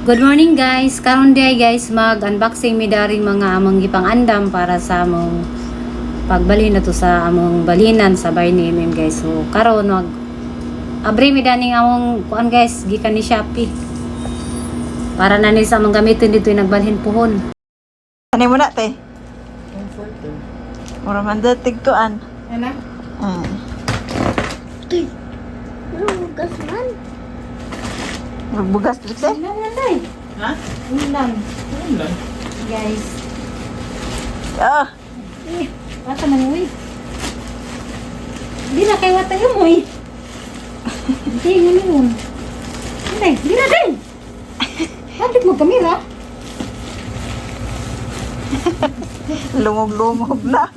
Good morning, guys. Karon day, guys, mag-unboxing mi daring mga among gipang-andam para sa among pagbalhin na to sa among balinan sa bahay ni MM, guys. So karon mag abri mi daning among kuan, guys, gikan ni Shopee. Para na ni sa among gamitin dito yung nagbalhin puhon. Ano mo na, te? Comforter. Mura man da tigtuan. Ano? Bugas man. Bugas, Trixie? Ulam lang day. Ha? Ulam. Ano lang? Guys. Ah, Eh, wata man uy. Di na kay wata yung uy. Hindi yun yun. Hindi, di na din. Bakit mo kamera? Lungog-lungog na.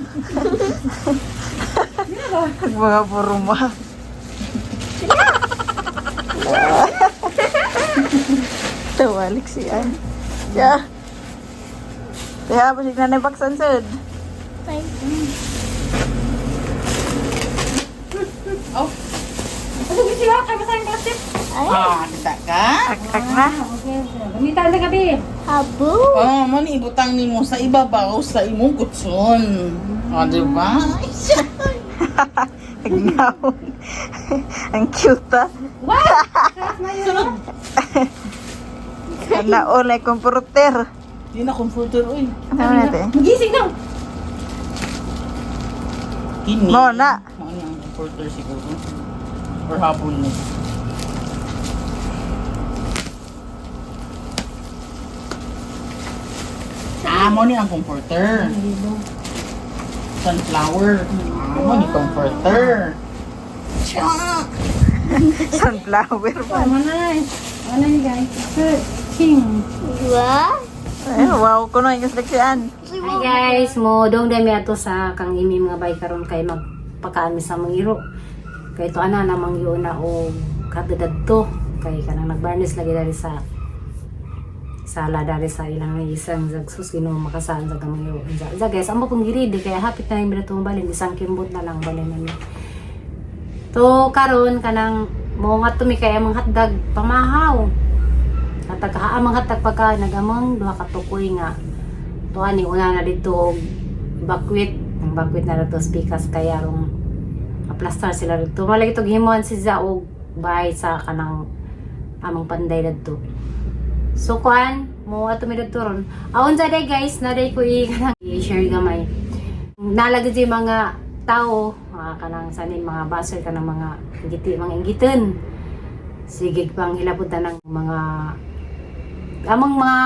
Ang mga puruma. Tawalik si Ann. Yeah. Kaya, basig na na baksan sud. Oh. Ano gusto siya? Kaya masayang plastic? Ah, kita ka? Ak-ak na. Okay. Gamitan na gabi. Abo. Oh, mo ni ibutang nimo sa ibabaw sa imong kutson. Oh, di ba? Ay, siya. Agnaon. Ang cute ah. Wow! Sarap na yun. Naon ay comforter. Di na comforter uy. Ano natin? Magising na. Kini. Mo na. Mo ni ang comforter siguro. Or habol ni. Ah, mo ni ang comforter. Sunflower. Ah, mo ni comforter. Sunflower pa. Tama na. Ano yun, guys? Searching. Dua. Ay, wow, kuno yung si Ann. Hi guys, mo dong dami ato sa kang imi mga bay karon kay magpakaan mi sa mga iro. Kay to ana namang yun na og kadadto kay kanang nagbarnis lagi dali sa sala dali sa ilang isang zagsus Ginoo makasaan sa kamang iro. Za guys, amo kong giridi kay hapit na yung binatong balin, isang kimbot na lang balin na. To karon kanang mo nga tumi kay among hatdag pamahaw. Hatag among hatdag pagka nagamong duha ka tukoy nga to ani una na dito og bakwit ang bakwit na dito spikas kaya rong aplastar sila dito malagi to gihimuan si za og bahay sa kanang among panday dito. So kuan mo ato mi dito ron aon sa day, guys, na day ko i kanang i-share gamay nalagi di mga tao mga kanang sanin mga baser kanang mga ingiti mga inggitan sige pang hilabutan ng mga among mga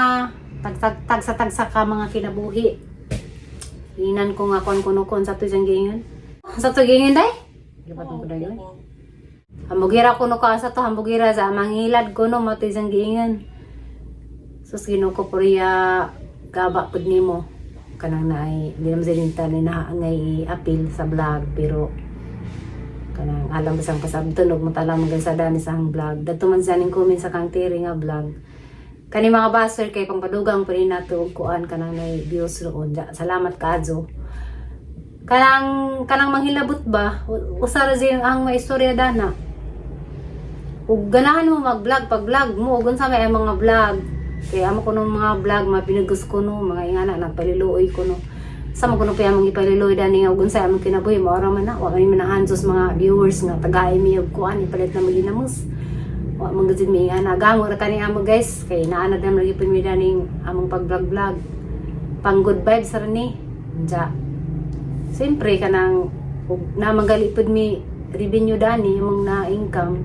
tag tag tagsa ka mga kinabuhi. Inan ko nga kon kuno kon sa to diyang giingan. Sa to giingan day? Lipat ko dayon. Hambugira kuno ka sa to hambugira sa mangilad kuno mo to diyang giingan. Sus, Ginoo ko, puriya gaba pud nimo kanang naay di naman sila tani na ngay appeal sa vlog pero kanang alam ba sang pasabton og mutala man sa dani sa ang vlog dadto man sa ning comment sa kang tiri nga vlog kani mga baser kay pangpadugang pa rin nato og kuan kanang nay views roon. Ja, salamat kaayo kanang kanang manghilabot ba usa ra siya ang maistorya dana ug ganahan mo mag-vlog pag vlog mo ug unsa may ang mga vlog kay amo ko nung mga vlog mapinagos ko no mga ingana nagpaliluoy ko no sa mo kuno pa among ipaliluoy dani nga ug unsa among kinabuhi mao ra man na wa man minahansos mga viewers nga tagaay mi og kuan ipalit na maginamos wa man gud mi ingana gamo ra kani amo, guys, kay naa na dam lagi pud mi daning among pag-vlog vlog pang good vibes ra ni. Unsa siyempre kanang ug namanggali pud mi revenue dani among na income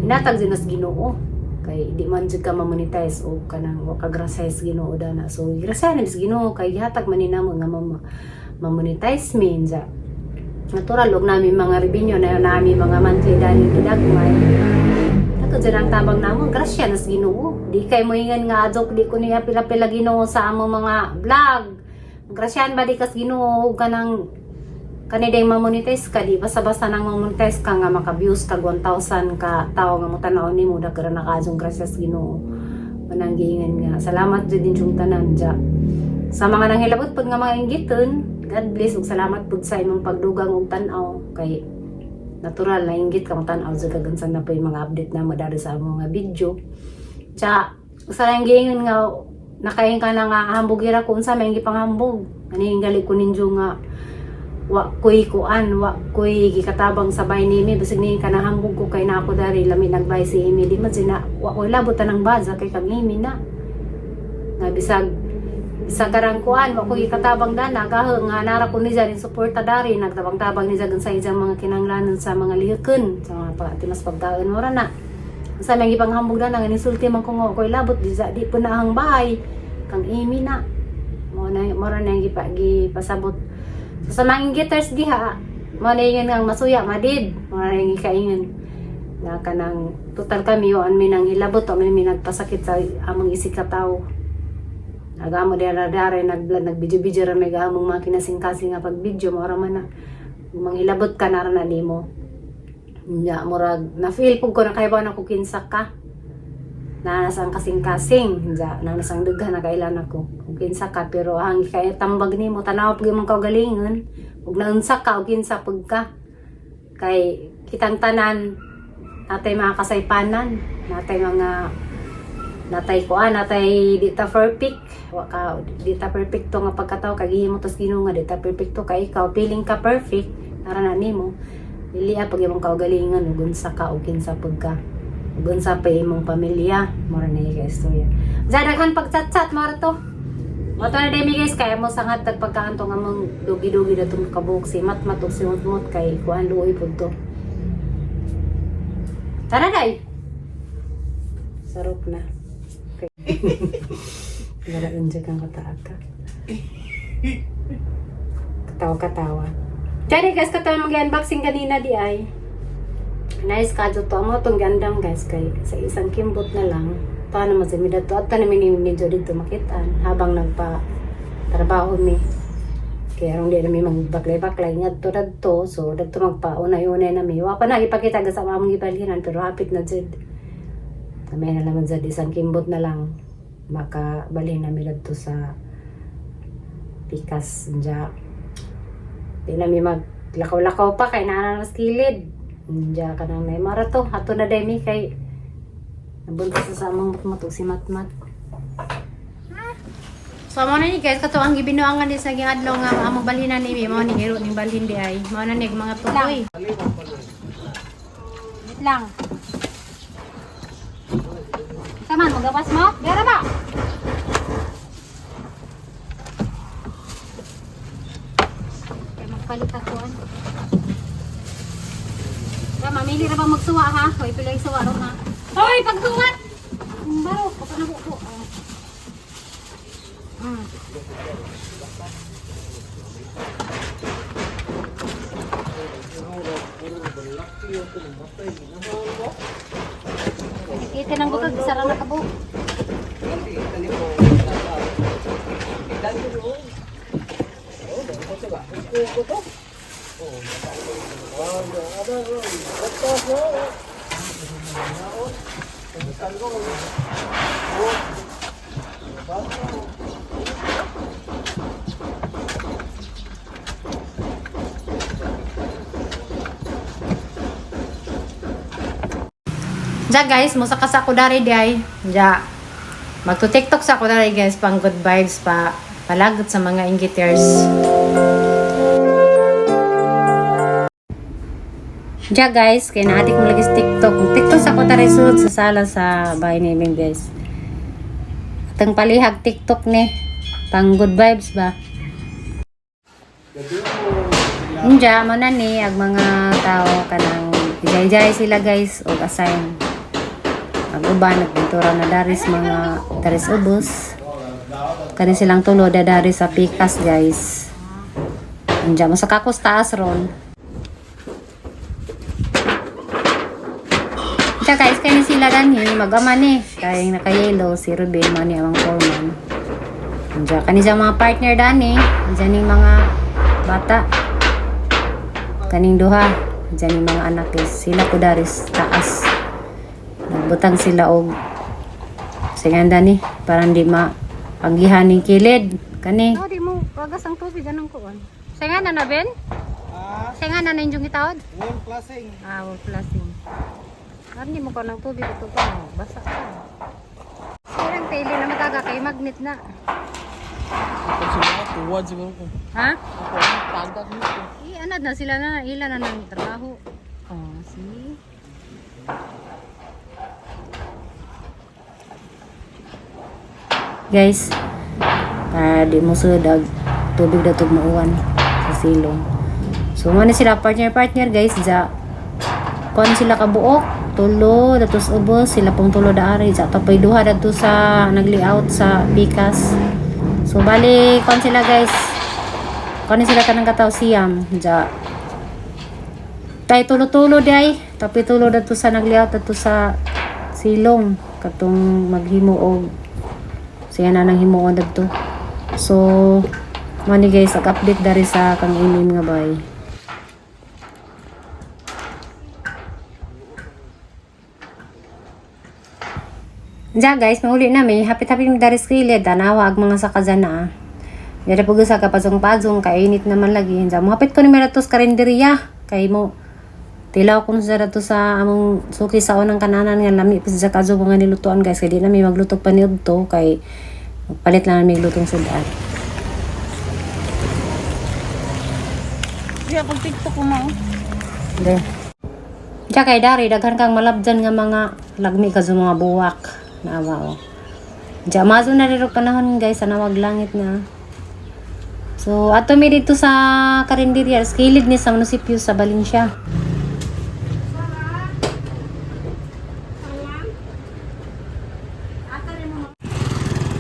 inatag din nas Ginoo kay di man jud ka ma-monetize o kanang wa ka grasya sa Ginoo dana. So grasya na sa Ginoo kay gihatag man ni namo nga ma-monetize mi. Unsa natural og nami mga revenue na nami mga monthly dani gidagmay ato dyan ang tabang namo grasya nas Ginoo. Di kay mo ingan nga adok di ko niya pila-pila Ginoo sa among mga vlog. Grasyahan ba di kas Ginoo ug kanang kani day ma-monetize ka di basta-basta nang ma-monetize ka nga maka-views kag 1,000 ka tawo nga motanaw nimo daghan na kaayong grasyas Ginoo. Manang giingan nga salamat jud din yung tanan dya sa mga nanghilabot pud nga mga inggiton. God bless ug salamat pud sa imong pagdugang og tan-aw kay natural na inggit ka tan-aw jud kag unsa na po yung mga update na mo dari sa among mga video. Tsa, usa lang giingon nga nakain ka na nga hambugira ko unsa may gipanghambog. Ani gali ko ninyo nga wa koy kuan, wa koy gikatabang sa bay nimi, basig ni ka nahambog ko kay na ako dari lami nagbay si Amy, di man sina wa koy labot tanang baza kay kang Amy na. Nga bisag sa karang kuan wa koy gikatabang dana gaho nga nara ko niya rin suporta dari nagtabang-tabang niya sa iyang mga kinanglanon sa mga lihiken sa mga pagtimas pagkaon mo ra na. Sa may gipanghambog na nga nisulti man ko nga wa koy labot di sa di po na ang bahay kang Amy na. Mo na mo ra na ang gipasabot. So, sa mga inggiters diha, mo na yun ang masuya, madid. Mo na yung ikaingan na kanang total kami yo an mi nang hilabot o mi nagpasakit sa among isig ka tawo. Nagamo dara dara nag-vlog, nag-video-video ra may gamong mga kinasing-kasing nga pag-video mo ra man na manghilabot ka na ra na nimo. Nya murag na feel pug ko na kay ba na ko kinsa ka. Nanas ang kasing-kasing, nya nanas ang dughan na kailan ako. Kung kinsa ka pero ang kay tambag nimo tanaw pag imong kaugalingon ug naunsa ka og kinsa pug ka. Kay kitang tanan natay mga kasaypanan, natay mga natay kuan, natay di ta perfect, wa ka di ta perfecto nga pagkatao kay gihimo tas Ginoo nga di ta perfecto kay ikaw feeling ka perfect nara na nimo dili pag imong kaugalingon ug unsa ka ug kinsa pud ka ug unsa pa imong pamilya mura na yung istorya. Sa daghan pagchat-chat mora to. Mo to na demi guys kaya mo sangat tagpagkaanto nga mong dugi-dugi na tong kabuok si matmat ug si mutmut kay kuan luoy pud to. Tara day. Sarap na. Okay. Wala enjoy kang kataaka. Katawa-katawa. Diyan guys, katawa mag-unboxing kanina di ay. Nice kadyo to. Amo tong gandam guys kay sa isang kimbot na lang. Paano mo sa to at tanim medyo dito makitaan habang nagpa trabaho mi. Kaya aron di na mi magbaklay-baklay ngadto dadto, so dadto magpaunay-unay na mi. Wa pa na ipakita ga sa among gibalhinan pero hapit na jud. Kamay na naman jud isang kimbot na lang makabalhin na mi dadto sa pikas dya. Di na mi maglakaw-lakaw pa kay naa na mas kilid. Dya ka nang may marato. Hato na day mi kay nabuntis na sa among matmat si matmat. So mo na ni guys kato ang gibinuangan din sa giadlaw nga among balhinan ni mi mao ni iro ning balhin di ay. Mao na ni mga tukoy. Wait lang. Saman magawas mo? Gara ba? Kaya magpalit ako. Ano. Ra, mamili ra ba magsuwa ha? Hoy, pila yung suwa ron ha. Hoy, pagsuwat! Ang baro, kapag nabuko. Oh. Kita nang bukag, isa ra na kabuok. Ja guys, musa ka sa ako dari di ay. Ja. Magto-TikTok sa ako dari guys pang good vibes pa palagot sa mga inggiters. Ja guys, kay naati ko lagi sa TikTok. TikTok sa ako dari sulod sa sala sa bahay ni Ming guys. Atang palihag TikTok ni pang good vibes ba. Unja mo na ni ag mga tao kanang ijay-jay sila guys og assign. Ang uban nagpintura na daris mga daris ubos. Kani silang tulo da dari sa pikas guys. Unja mo sa kakos taas ron. Unja guys kani sila danhi mag-ama ni kay naka-yellow si Ruben mo ni amang foreman. Unja kani siya mga partner dani, unja ning mga bata. Kaning duha, unja ning mga anak guys. Sila ko daris taas. Nagbutang sila og singanda ni parang di ma panggihan ning kilid kani. Oh, di mo wagas ang tubig anong kuon. Singanda na Ben? Ah, Singanda na inyong gitawad? wall flashing. Ah, wall flashing. Karon di mo ko ng tubig ito pa, basa ka. Sirang tili na mataga kay magnet na. Ako sila, tuwad siguro ko. Ha? Ako, ang tagag nito. I-anad na sila na. Ila na ng trabaho. Oh, see? Guys, para di mo sudag tubig na tugmauan sa silong. So, muna sila partner-partner guys. Ja, kon sila kabuok, tulo, datos ubos, sila pong tulo daari. Ja, tapoy duha dadto sa nagli-out sa pikas. So, bali, kon sila guys. Kon sila tanang kataw siyam. Ja, tay tulo-tulo day. Tapoy tulo dadto sa nagli-out dadto sa silong. Katong maghimo og siya na nang himuon dadto. So, mani guys, ag-update dari sa kang inim nga bay. Diya guys, mahuli na may hapit-hapit mi dari sa kilid, tanawa ag mga sakazana ah. Diya po sa kapazong-pazong, kainit naman lagi. Diya, mohapit ko ni Meratos karinderya. Kay mo, tilaw ko sa dato sa among suki sa unang kananan nga lami pa sa kazo mga nilutuan guys kay di na mi magluto pa niudto kay palit lang namin lutong sudan. Hindi, akong TikTok ko ma. There. Diya kay dari daghan kang malabjan nga mga lagmi ka sa mga buwak. Naawa o. Diya mazo na riro panahon guys sa nawag langit na. So ato mi dito sa karinderya, sa kilid ni sa munisipyo sa Valencia.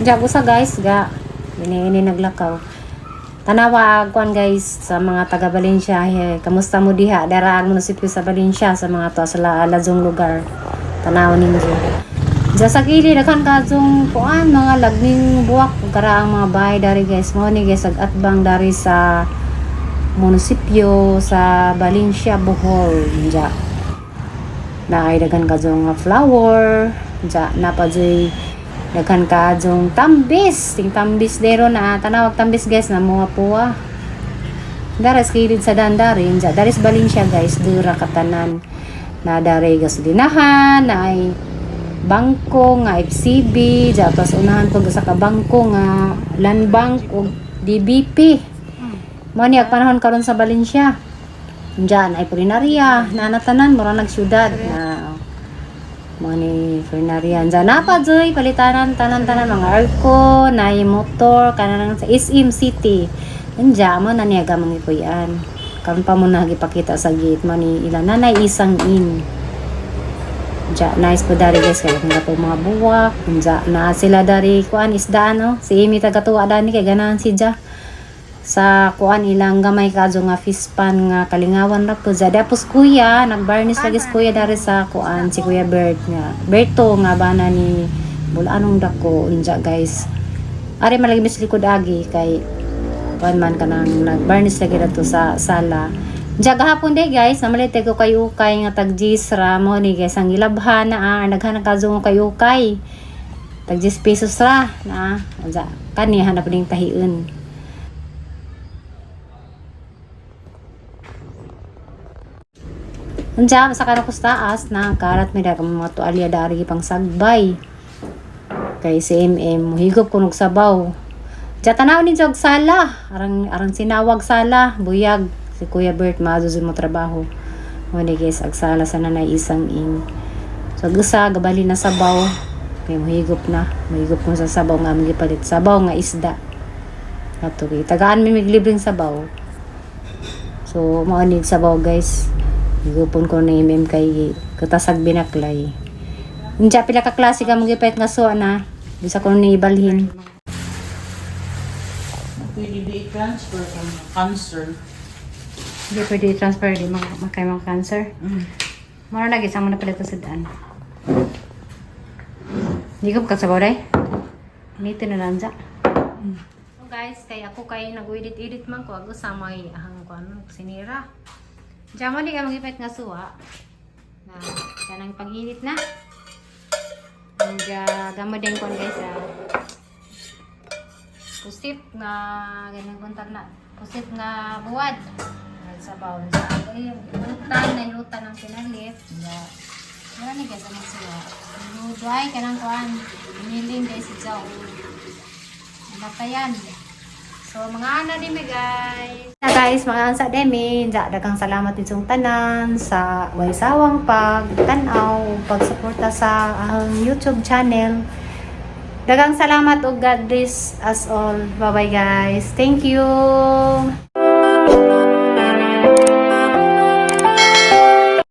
Diya gusa guys, ga ini ini naglakaw. Tanawa kuan guys sa mga taga Valencia, eh, kamusta mo diha? Dara ang munisipyo sa Valencia sa mga to sa lalazong lugar. Tanaw ninyo. Diya sa gilid daghan kadtong kuan mga lagming buwak ug kara ang mga bahay dari guys. Mo ni guys ag atbang dari sa munisipyo sa Valencia, Bohol. Diya. Naay daghan kadtong nga flower. Diya napajoy daghan kadtong tambis. Ting tambis dero na tanawag tambis guys na mga puwa. Daras kilid sa dandarin, diya daris Valencia guys, dura katanan. Na dari gasolinahan, na ay bangko nga FCB, diya pas unahan pag sa ka bangko nga Land Bank ug DBP. Mo ni ang panahon karon sa Valencia. Diyan ay Purinaria, nanatanan mura nagsyudad na mo ni Purinaria. Diyan na pa joy palitanan tanan-tanan mga aircon, na motor kanang sa SM City. Andiyan mo na niya gamang ikuyan. Karon pa mo na gipakita sa gate mo ni ila nanay isang in. Diya, nice po dari guys kaya kung po mga buwak. Diya, na sila dari kuan isda no. Si Amy taga tuwa dani kay ganahan si Ja sa kuan ilang gamay kadyo nga fish pan nga kalingawan ra po ja. Dapos kuya, nagbarnis lagi si kuya dari sa kuan si Kuya Bert nga. Berto nga bana ni Bulanong dako unja guys. Ari malagi mis likod agi kay kuan man kanang nagbarnis lagi dato sa sala. Diya gahapon day guys, namalit ko kay ukay nga tag ra mo ni guys ang gilabhan na ah, naghan kadyo kay ukay. Tag 10 pesos ra na. Unja kani hanap ning tahiun. Unja sa kanang taas na karat may dagang mga tualya dari pang sagbay. Kay si MM muhigop kunog sabaw. Diya tanaw ni Jog sala, arang arang sinawag sala, buyag si Kuya Bert maazo mo trabaho. Mo ni guys ag sala sa nanay isang ing. So gusa gabali na sabaw kay muhigop na, muhigop ko sa sabaw nga among gipalit sabaw nga isda. Ato kay tagaan mi miglibreng sabaw. So mao ni sabaw guys. Gupon ko na MM kay katasag binaklay. Unja pila ka klase ka magipait nga suwa na. Bisa ko ni ibalhin. Pwede di i-transfer kung cancer. Hindi pwede i-transfer di mga makay mga cancer. Mara lagi sa mo na pala ito sa daan. Hindi ko kasabaw day. Nito na lang dya. So guys, kay ako kay nag-edit-edit man ko ako sa may ahang ko ano sinira. Diyan mo di ka magipait nga suwa. Na kanang pag-init na. Diya gamo din kon guys ah. Kusip nga ganang kontak na. Kusip nga buwad. Sa sabaw. Sa ay utan na utan ang pinalit. Ya. Wala ni guys ang siwa. Menudo ay kanang kuan. Giniling guys si Jow. Natayan. So mga ana ni mi, guys. Na guys, mga ansa demi, ja daghang salamat inyong tanan sa way sawang pagtan-aw, pagsuporta sa ang YouTube channel. Daghang salamat ug God bless us all. Bye-bye, guys. Thank you.